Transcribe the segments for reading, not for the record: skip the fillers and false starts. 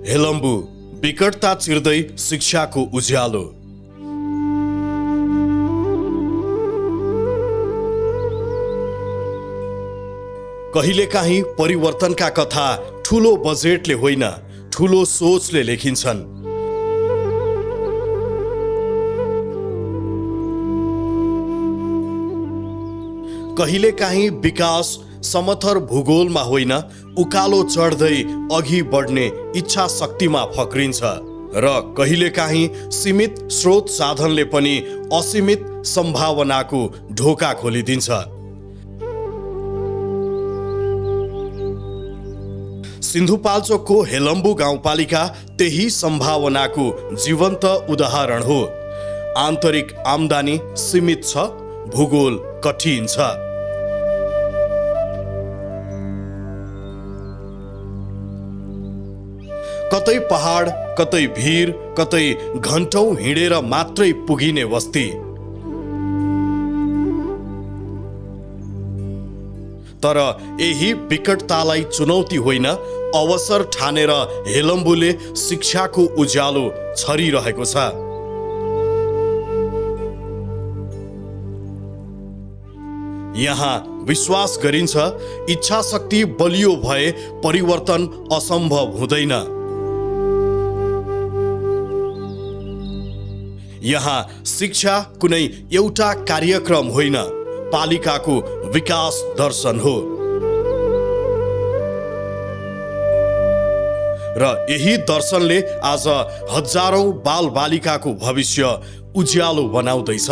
हेलम्बु विकटता चिर्दै शिक्षाको उज्यालो। कहिलेकाहीँ परिवर्तनका कथा ठुलो बजेटले होइन, ठुलो सोचले लेखिन्छन्। कहिलेकाहीँ विकास समथर भूगोलमा होइन, उकालो चढ्दै अघि बढ्ने इच्छा शक्तिमा फक्रिन्छ र कहिलेकाहीँ सीमित स्रोत साधनले पनि असीमित सम्भावनाको ढोका खोलिदिन्छ। सिन्धुपाल्चोकको हेलम्बु गाउँपालिका त्यही सम्भावनाको जीवन्त उदाहरण हो। आन्तरिक आम्दानी सीमित छ, भूगोल कठिन छ। कतै पहाड, कतै भिर, कतै घन्टौं हिँडेर मात्रै पुगिने बस्ती। तर यही विकटतालाई चुनौती होइन, अवसर ठानेर हेलम्बुले शिक्षाको उज्यालो छरिरहेको छ। यहाँ विश्वास गरिन्छ, इच्छा शक्ति बलियो भए परिवर्तन असम्भव हुँदैन। यहाँ शिक्षा कुनै एउटा कार्यक्रम होइन, पालिकाको विकास दर्शन हो। र यही दर्शनले आज हजारौं बालबालिकाको भविष्य उज्यालो बनाउँदैछ।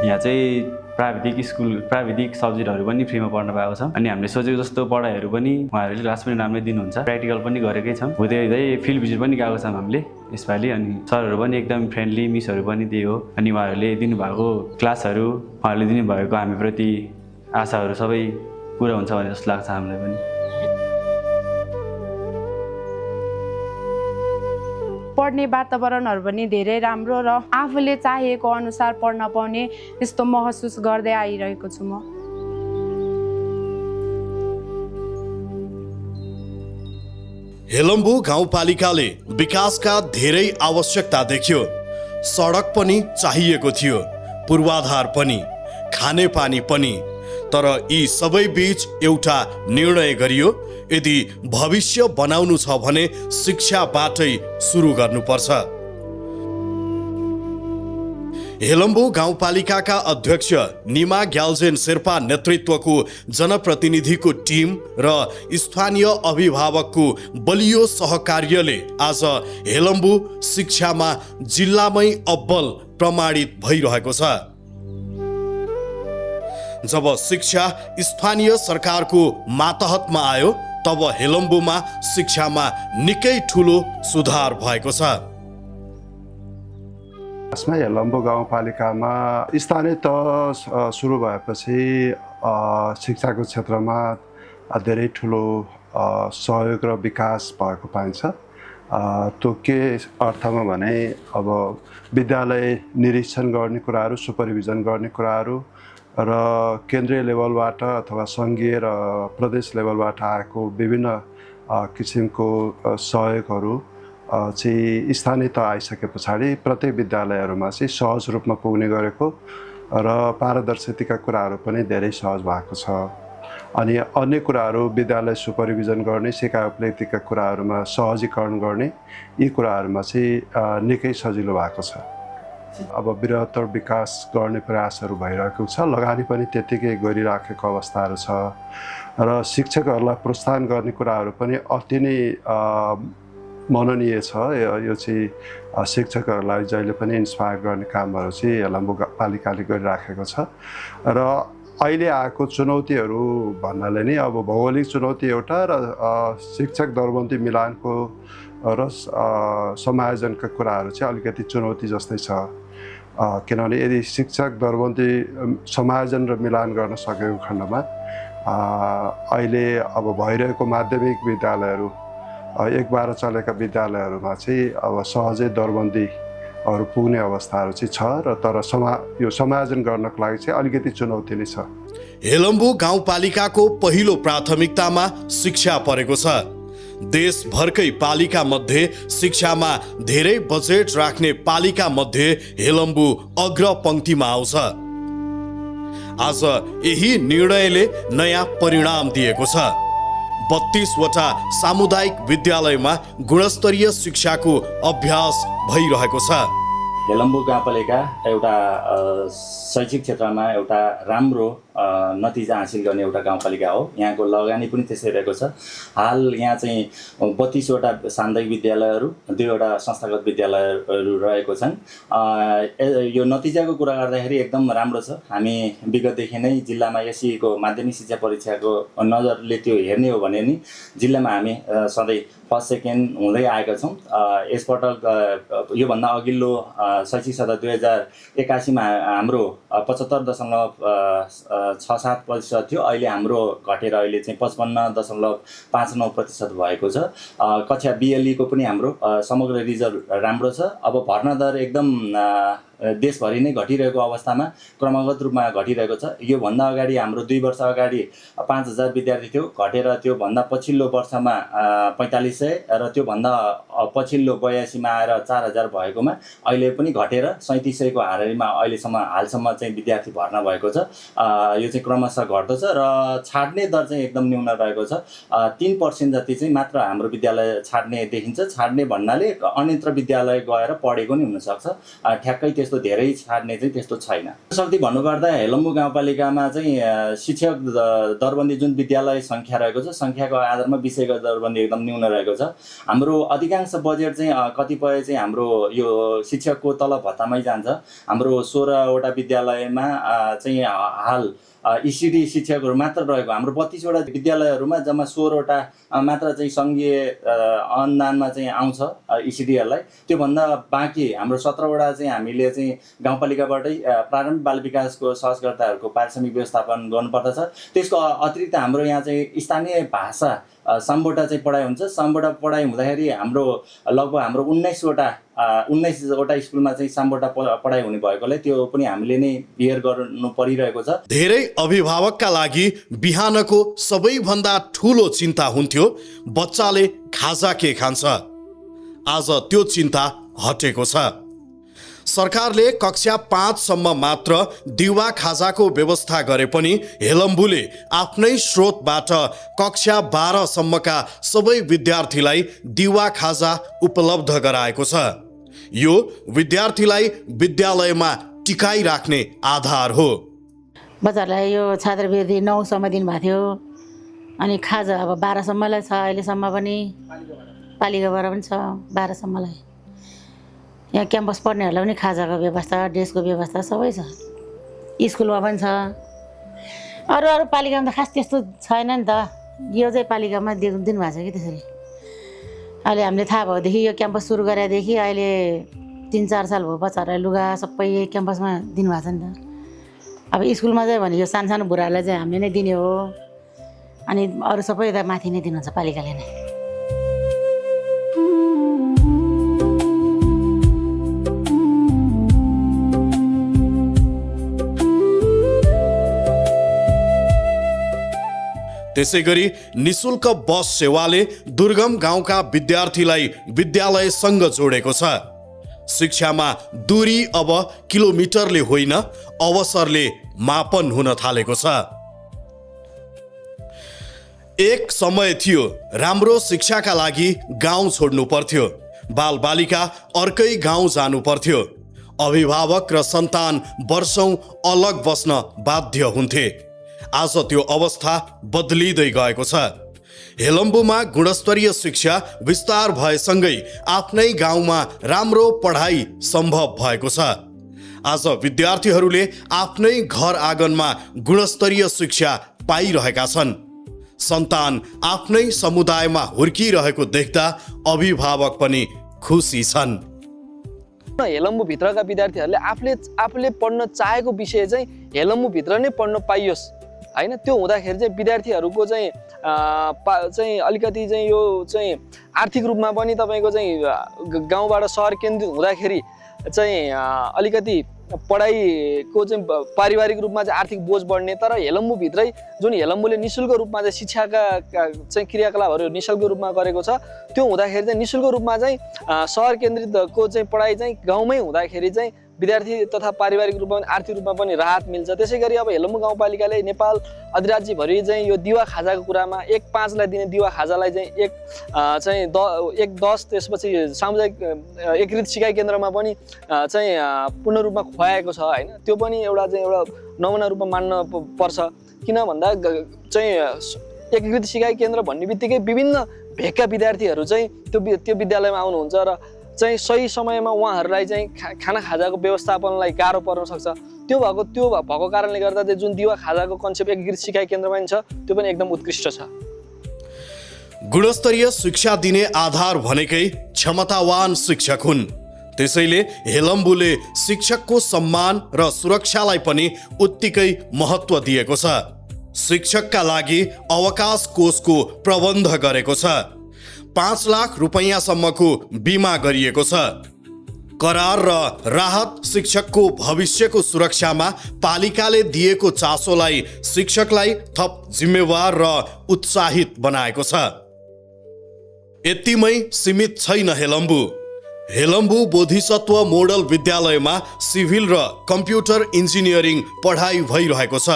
यहाँ चाहिँ प्राविधिक सब्जेक्टहरू पनि फ्रीमा पढ्न पाएको छ। अनि हामीले सोचेको जस्तो पढाइहरू पनि उहाँहरूले क्लास पनि राम्रै दिनुहुन्छ। प्र्याक्टिकल पनि गरेकै छौँ। हुँदै हुँदै फिल्ड भिजिट पनि गएको छौँ हामीले यसपालि। अनि सरहरू पनि एकदम फ्रेन्डली, मिसहरू पनि त्यही हो। अनि उहाँहरूले दिनुभएको क्लासहरू, उहाँहरूले दिनुभएको हामीप्रति आशाहरू सबै पुरा हुन्छ भने जस्तो लाग्छ हामीलाई पनि। पढ्ने वातावरणहरू पनि धेरै राम्रो र आफूले चाहेको अनुसार पढ्न पाउने त्यस्तो महसुस गर्दै आइरहेको छु म। हेलम्बु गाउँपालिकाले विकासका धेरै आवश्यकता देख्यो। सडक पनि चाहिएको थियो, पूर्वाधार पनि, खानेपानी पनि। तर यी सबै बीच एउटा निर्णय गरियो, यदि भविष्य बनाउनु छ भने शिक्षाबाटै सुरु गर्नुपर्छ। हेलम्बु गाउँपालिकाका अध्यक्ष निमा ग्याल्जेन शेर्पा नेतृत्वको जनप्रतिनिधिको टिम र स्थानीय अभिभावकको बलियो सहकार्यले आज हेलम्बु शिक्षामा जिल्लामै अब्बल प्रमाणित भइरहेको छ। जब शिक्षा स्थानीय सरकारको मातहतमा आयो, तब हेलम्बुमा शिक्षामा निकै ठुलो सुधार भएको छ। हेलम्बु गाउँपालिकामा स्थानीय तह सुरु भएपछि शिक्षाको क्षेत्रमा धेरै ठुलो सहयोग र विकास भएको पाइन्छ। त्यो के अर्थमा भने अब विद्यालय निरीक्षण गर्ने कुराहरू, सुपरभिजन गर्ने कुराहरू र केन्द्रीय लेभलबाट अथवा सङ्घीय र प्रदेश लेभलबाट आएको विभिन्न किसिमको सहयोगहरू चाहिँ स्थानीय तह आइसके पछाडि प्रत्येक विद्यालयहरूमा चाहिँ सहज रूपमा पुग्ने गरेको र पारदर्शिताका कुराहरू पनि धेरै सहज भएको छ। अनि अन्य कुराहरू विद्यालय सुपरभिजन गर्ने, सिकाइ उपलब्धिका कुराहरूमा सहजीकरण गर्ने, यी कुराहरूमा चाहिँ निकै सजिलो भएको छ। अब बृहत्तर विकास गर्ने प्रयासहरू भइरहेको छ, लगानी पनि त्यत्तिकै गरिराखेको अवस्थाहरू छ र शिक्षकहरूलाई प्रोत्साहन गर्ने कुराहरू पनि अति नै मननीय छ। यो चाहिँ शिक्षकहरूलाई जहिले पनि इन्स्पायर गर्ने कामहरू चाहिँ हेलम्बु पालिकाले गरिराखेको छ। र अहिले आएको चुनौतीहरू भन्नाले नै अब भौगोलिक चुनौती एउटा र शिक्षक दरबन्दी मिलानको र समायोजनका कुराहरू चाहिँ अलिकति चुनौती जस्तै छ। किनभने यदि शिक्षक दरबन्दी समायोजन र मिलान गर्न सकेको खण्डमा अहिले अब भइरहेको माध्यमिक विद्यालयहरू, 1-12 चलेका विद्यालयहरूमा चाहिँ अब सहजै दरबन्दीहरू पुग्ने अवस्थाहरू चाहिँ छ र तर यो समायोजन गर्नको लागि चाहिँ अलिकति चुनौती नै छ। हेलम्बु गाउँपालिकाको पहिलो प्राथमिकतामा शिक्षा परेको छ। देशभरकै पालिका मध्ये शिक्षामा धेरै बजेट राख्ने पालिका मध्ये हेलम्बु अग्र पंक्तिमा आउँछ। आज यही निर्णयले नयाँ परिणाम दिएको छ। 32 वटा सामुदायिक विद्यालयमा गुणस्तरीय शिक्षाको अभ्यास भइरहेको छ। हेलम्बु गाउँपालिका एउटा शैक्षिक क्षेत्रमा एउटा राम्रो नतिजा हासिल गर्ने एउटा गाउँपालिका हो। यहाँको लगानी पनि त्यसै रहेको छ। हाल यहाँ चाहिँ 32 वटा सामुदायिक विद्यालयहरू, 2 वटा संस्थागत विद्यालयहरू रहेको छन्। यो नतिजाको कुरा गर्दाखेरि एकदम राम्रो छ। हामी विगतदेखि नै जिल्लामा एससीको माध्यमिक शिक्षा परीक्षाको नजरले त्यो हेर्ने हो भने नि जिल्लामा हामी सधैँ फर्स्ट सेकेन्ड हुँदै आएका छौँ। यसपटक योभन्दा अघिल्लो शैक्षिक सत्र 2081 मा हाम्रो 75.67% थियो। अहिले हाम्रो घटेर अहिले चाहिँ 55.59% भएको छ। कक्षा BLE को पनि हाम्रो समग्र रिजल्ट राम्रो छ। अब भर्ना दर एकदम देशभरि नै घटिरहेको अवस्थामा क्रमागत रूपमा घटिरहेको छ। योभन्दा अगाडि हाम्रो 2 वर्ष अगाडि 5000 विद्यार्थी थियो, घटेर त्यो भन्दा पछिल्लो वर्षमा 4500 र त्यो भन्दा पछिल्लो 82 मा आएर 4000 भएकोमा अहिले पनि घटेर 3700 को हाराहारीमा हालसम्म चाहिँ विद्यार्थी भर्ना भएको छ। यो चाहिँ क्रमशः घट्दो छ र छाड्ने दर चाहिँ एकदम न्यून रहेको छ। 3% जति चाहिँ मात्र हाम्रो विद्यालय छाड्ने देखिन्छ। छाड्ने भन्नाले अन्यत्र विद्यालय गएर पढेको नि हुनसक्छ, ठ्याक्कै त्यस्तो धेरै छाड्ने चाहिँ त्यस्तो छैन। शक्ति भन्नुपर्दा हेलम्बु गाउँपालिकामा चाहिँ शिक्षक दरबन्दी जुन विद्यालय सङ्ख्या रहेको छ, सङ्ख्याको आधारमा विषयको दरबन्दी एकदम न्यून रहेको छ। हाम्रो अधिकांश बजेट चाहिँ कतिपय चाहिँ हाम्रो यो शिक्षकको तलब भत्तामै जान्छ। हाम्रो 16 वटा विद्यालयमा चाहिँ हाल ECD शिक्षकहरू मात्र रहेको। हाम्रो 32 वटा विद्यालयहरूमा जम्मा 16 वटा मात्र चाहिँ सङ्घीय अनुदानमा चाहिँ आउँछ ECDहरूलाई। त्योभन्दा बाँकी हाम्रो 17 वटा चाहिँ हामीले चाहिँ गाउँपालिकाबाटै प्रारम्भिक बाल विकासको सहजकर्ताहरूको पारिश्रमिक व्यवस्थापन गर्नुपर्दछ। त्यसको अतिरिक्त हाम्रो यहाँ चाहिँ स्थानीय भाषा साम्बोटा चाहिँ पढाइ हुन्छ। साम्बोटा पढाइ हुँदाखेरि हाम्रो लगभग हाम्रो 19 वटा स्कुलमा चाहिँ साम्बोटा पढाइ हुने भएकोले त्यो पनि हामीले नै बियर गर्नु परिरहेको छ। धेरै अभिभावकका लागि बिहानको सबैभन्दा ठुलो चिन्ता हुन्थ्यो बच्चाले खाजा के खान्छ। आज त्यो चिन्ता हटेको छ। सरकारले कक्षा 5 सम्म मात्र दिवा खाजाको व्यवस्था गरे पनि हेलम्बुले आफ्नै स्रोतबाट कक्षा 12 सम्मका सबै विद्यार्थीलाई दिवा खाजा उपलब्ध गराएको छ। यो विद्यार्थीलाई विद्यालयमा टिकाइ राख्ने आधार हो। बच्चाहरूलाई यो छात्रवृत्ति 9 सम्म दिनुभएको थियो, अनि खाजा अब 12 सम्मलाई छ। अहिलेसम्म पनि पालिकाबाट पनि छ 12 सम्मलाई। यहाँ क्याम्पस पढ्नेहरूलाई पनि खाजाको व्यवस्था, ड्रेसको व्यवस्था सबै छ। स्कुलमा पनि छ। अरू पालिकामा त खास त्यस्तो छैन नि त। यो चाहिँ पालिकामा दिनुभएको छ कि त्यसरी। अहिले हामीले थाहा भएदेखि यो क्याम्पस सुरु गरेदेखि अहिले 3-4 साल भयो बच्चाहरूलाई लुगा सबै क्याम्पसमा दिनुभएको छ नि त। अब स्कुलमा चाहिँ भने यो सानो बुढाहरूलाई चाहिँ हामीले नै दिने हो, अनि अरू सबै यता माथि नै दिनुहुन्छ पालिकाले नै। त्यसैगरी निशुल्क बस सेवाले दुर्गम गाउँका विद्यार्थीलाई विद्यालयसँग जोडेको छ। शिक्षामा दूरी अब किलोमिटरले होइन अवसरले मापन हुन थालेको छ। एक समय थियो राम्रो शिक्षाका लागि गाउँ छोड्नु पर्थ्यो, बालबालिका अर्कै गाउँ जानु पर्थ्यो। अभिभावक र सन्तान वर्षौं अलग बस्न बाध्य हुन्थे। आज त्यो अवस्था बदलिँदै गएको छ। हेलम्बुमा गुणस्तरीय शिक्षा विस्तार भएसँगै आफ्नै गाउँमा राम्रो पढाइ सम्भव भएको छ। आज विद्यार्थीहरूले आफ्नै घर आँगनमा गुणस्तरीय शिक्षा पाइरहेका छन्। सन्तान आफ्नै समुदायमा हुर्किरहेको देख्दा अभिभावक पनि खुसी छन्। हेलम्बु भित्रका विद्यार्थीहरूले आफूले पढ्न चाहेको विषय चाहिँ हेलम्बु भित्र नै पढ्न पाइयोस् होइन। त्यो हुँदाखेरि चाहिँ विद्यार्थीहरूको चाहिँ अलिकति चाहिँ यो चाहिँ आर्थिक रूपमा पनि तपाईँको चाहिँ गाउँबाट सहर केन्द्रित हुँदाखेरि चाहिँ अलिकति पढाइको चाहिँ पारिवारिक रूपमा चाहिँ आर्थिक बोझ बढ्ने। तर हेलम्बुभित्रै जुन हेलम्बुले निःशुल्क रूपमा चाहिँ शिक्षाका चाहिँ क्रियाकलापहरू निःशुल्क रूपमा गरेको छ, त्यो हुँदाखेरि चाहिँ निःशुल्क रूपमा चाहिँ सहर केन्द्रितको चाहिँ पढाइ चाहिँ गाउँमै हुँदाखेरि चाहिँ विद्यार्थी तथा पारिवारिक रूपमा पनि आर्थिक रूपमा पनि राहत मिल्छ। त्यसै गरी अब हेलम्बु गाउँपालिकाले नेपाल अधिराज्यभरि चाहिँ यो दिवा खाजाको कुरामा 1/5लाई दिने दिवा खाजालाई चाहिँ 1/10 त्यसपछि सामुदायिक एकीकृत सिकाइ केन्द्रमा पनि चाहिँ पूर्ण रूपमा खुवाएको छ होइन। त्यो पनि एउटा नमुना रूपमा मान्न पर्छ। किन भन्दा चाहिँ एकीकृत सिकाइ केन्द्र भन्ने बित्तिकै विभिन्न भेगका विद्यार्थीहरू चाहिँ त्यो विद्यालयमा आउनुहुन्छ र चाहिँ सही समयमा उहाँहरूलाई चाहिँ खाना खाजाको व्यवस्थापनलाई गाह्रो पर्न सक्छ। त्यो भएको कारणले गर्दा चाहिँ जुन दिवा खाजाको कन्सेप्ट एकीकृत सिकाइ केन्द्रमा पनि छ, त्यो पनि एकदम उत्कृष्ट छ। गुणस्तरीय शिक्षा दिने आधार भनेकै क्षमतावान शिक्षक हुन्। त्यसैले हेलम्बुले शिक्षकको सम्मान र सुरक्षालाई पनि उत्तिकै महत्त्व दिएको छ। शिक्षकका लागि अवकाश कोषको प्रबन्ध गरेको छ। 5 लाख रुपैयाँसम्मको बिमा गरिएको छ। करार र राहत शिक्षकको भविष्यको सुरक्षामा पालिकाले दिएको चासोलाई शिक्षकलाई थप जिम्मेवार र उत्साहित बनाएको छ। यतिमै सीमित छैन हेलम्बु। हेलम्बु बोधिसत्व मोडल विद्यालयमा सिभिल र कम्प्युटर इन्जिनियरिङ पढाइ भइरहेको छ।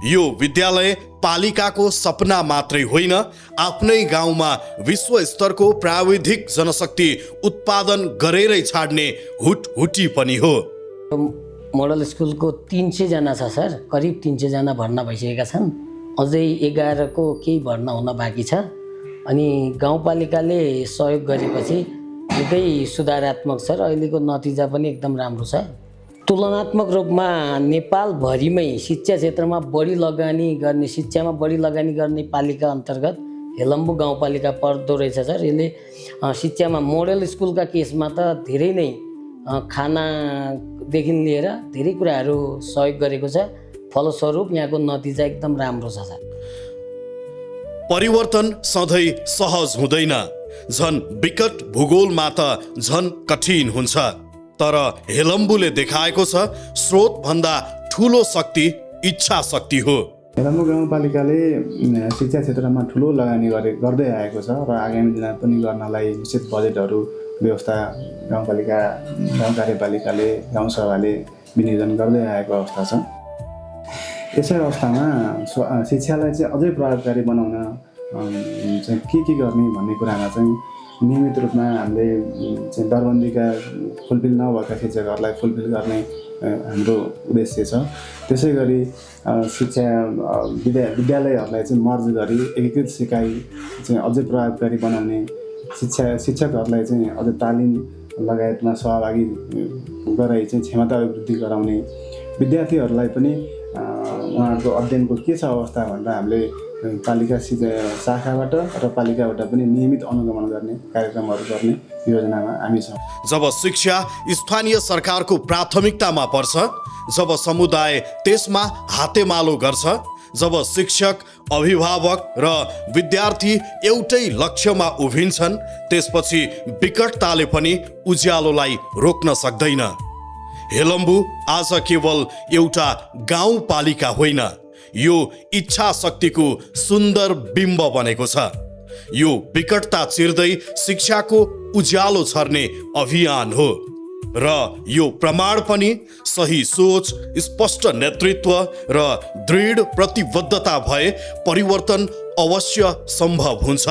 यो विद्यालय पालिकाको सपना मात्रै होइन, आफ्नै गाउँमा विश्व स्तरको प्राविधिक जनशक्ति उत्पादन गरेरै छाड्ने हुटहुटी पनि हो। मोडल स्कुलको 300 जना छ सर, करिब 300 जना भर्ना भइसकेका छन्। अझै 11 को केही भर्ना हुन बाँकी छ। अनि गाउँपालिकाले सहयोग गरेपछि निकै सुधारात्मक छ र अहिलेको नतिजा पनि एकदम राम्रो छ। तुलनात्मक रूपमा नेपालभरिमै शिक्षा क्षेत्रमा बढी लगानी गर्ने, शिक्षामा बढी लगानी गर्ने पालिका अन्तर्गत हेलम्बु गाउँपालिका पर्दो रहेछ सर। यसले शिक्षामा मोडल स्कुलका केसमा त धेरै नै खानादेखि लिएर धेरै कुराहरू सहयोग गरेको छ। फलस्वरूप यहाँको नतिजा एकदम राम्रो छ सर। परिवर्तन सधैँ सहज हुँदैन, झन् विकट भूगोलमा त झन् कठिन हुन्छ। तर हेलम्बुले देखाएको छ स्रोत भन्दा ठुलो शक्ति इच्छा शक्ति हो। हेलम्बु गाउँपालिकाले शिक्षा क्षेत्रमा ठुलो लगानी गर्दै आएको छ र आगामी दिनमा पनि गर्नलाई निश्चित बजेटहरू व्यवस्था गाउँपालिका, गाउँ कार्यपालिकाले, गाउँसभाले विनियोजन गर्दै आएको अवस्था छ। यसै अवस्थामा शिक्षालाई चाहिँ अझै प्रभावकारी बनाउन चाहिँ के गर्ने भन्ने कुरामा चाहिँ नियमित रूपमा हामीले चाहिँ दरबन्दीका फुलफिल नभएका शिक्षकहरूलाई फुलफिल गर्ने हाम्रो उद्देश्य छ। त्यसै गरी शिक्षा विद्यालयहरूलाई चाहिँ मर्ज गरी एकीकृत सिकाइ चाहिँ अझै प्रभावकारी बनाउने, शिक्षकहरूलाई चाहिँ अझै तालिम लगायतमा सहभागी गराइ चाहिँ क्षमता अभिवृद्धि गराउने, विद्यार्थीहरूलाई पनि उहाँहरूको अध्ययनको के छ अवस्था भनेर हामीले पालिका शाखाबाट र पालिकाबाट पनि नियमित अनुगमन गर्ने कार्यक्रमहरू गर्ने योजनामा हामी छौँ। जब शिक्षा स्थानीय सरकारको प्राथमिकतामा पर्छ, जब समुदाय त्यसमा हातेमालो गर्छ, जब शिक्षक, अभिभावक र विद्यार्थी एउटै लक्ष्यमा उभिन्छन्, त्यसपछि विकटताले पनि उज्यालोलाई रोक्न सक्दैन। हेलम्बु आज केवल एउटा गाउँपालिका होइन, यो इच्छा शक्तिको सुन्दर बिम्ब बनेको छ। यो विकटता चिर्दै शिक्षाको उज्यालो छर्ने अभियान हो र यो प्रमाण पनि सही सोच, स्पष्ट नेतृत्व र दृढ प्रतिबद्धता भए परिवर्तन अवश्य सम्भव हुन्छ।